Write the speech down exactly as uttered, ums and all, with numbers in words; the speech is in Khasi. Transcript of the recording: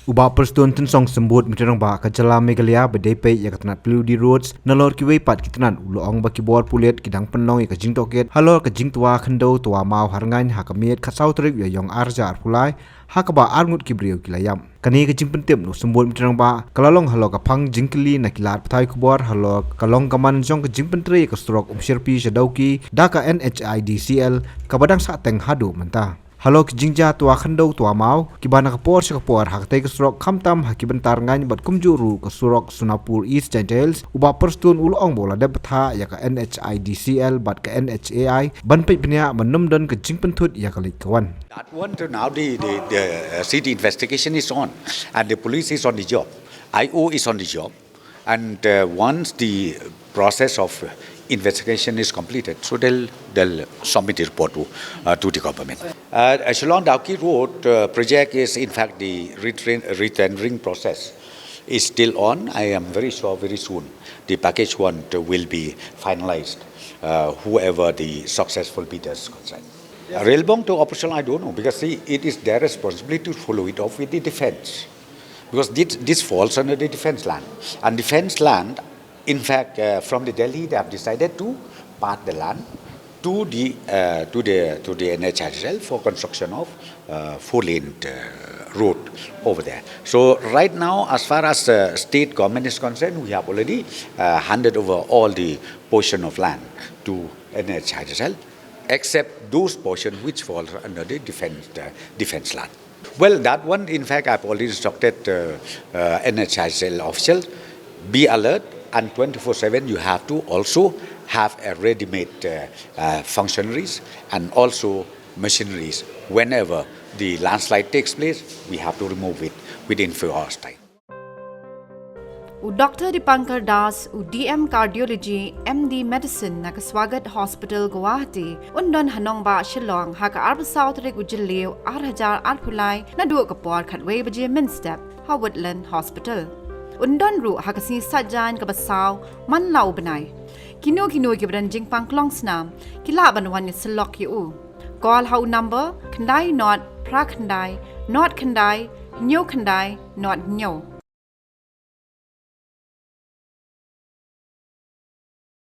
U Bah Prestone Tynsong, Symbud Myntri Rangbah ka jylla Meghalaya ba dei peit ïa ka tnat P W D roads nalor kiwei pat ki tnat, u la ong ba ki bor pulit ki dang pynlong ïa ka jingtohkit halor ka jingtwa khyndew twa maw ha Rngaiñ ha ka miet khatsaw tarik Ïaïong ar hajar arphew lai, ha kaba arngut ki briew ki la ïap. Kane ka jingpyntip na u Symbud Myntri Rangbah ka la long halor ka phang jingkylli na ki lad pathai khubor halor ka long ka man jong ka jingpyntrei ïa ka surok Umshyrpi sha Dawki da ka N H I D C L, kaba dang sahteng haduh mynta. Halor ki jingjia twa khyndew twa maw kiba na ka por sha ka por ha katei ka surok, khamtam ha ki bynta Rngaiñ bad kumjuh ruh ka surok Sonapur East Jaintia Hills, u Bah Prestone u la ong ba u la dep bthah ïa ka N H I D C L bad ka N H A I ban peit bniah ban ym don ka jingpynthut ïa ka leit ka wan. That one to now the, the, the, uh, see, the investigation is on and the police is on the job. I O is on the job. And, uh, once the process of investigation is completed, so they'll, they'll submit the report to, uh, to the government. Uh, uh, Shillong Dawki Road, uh, project is in fact the retrain-, retendering process is still on. I am very sure very soon the package one will be finalized, uh, whoever the successful bidders concerned. Yes. Railbong to operational, I don't know, because, see, it is their responsibility to follow it off with the defense. Because this, this falls under the defense land. And defense land, in fact, uh, from the Delhi, they have decided to part the land to the, uh, to the, to the N H I D C L for construction of, uh, four-lane, uh, road over there. So right now, as far as, uh, state government is concerned, we have already, uh, handed over all the portion of land to N H I D C L, except those portion which falls under the defense, uh, defense land. Well, that one, in fact, I've already instructed, uh, uh, N H I D C L official, be alert, and twenty-four seven you have to also have a ready-made, uh, uh, functionaries and also machineries. Whenever the landslide takes place, we have to remove it within few hours time. U Doctor Dipankar Das, u D M Cardiology, M D Medicine na ka Swagat Hospital, Guwahati, un don ha nongbah Shillong ha ka arphew saw tarik u Jylliew ar hajar arphew lai, naduh ka por khatwei baje mynstep ha Woodland Hospital. Un don ruh ha ka sngi Saitjaiñ kaba saw man la u bnai. Kino kino kiba don jingpang klong snam ki lah ban wan ïasyllok ïa u. Call ha u number khyndai nod phra khyndai nod khyndai hynñiew khyndai nod hynñiew.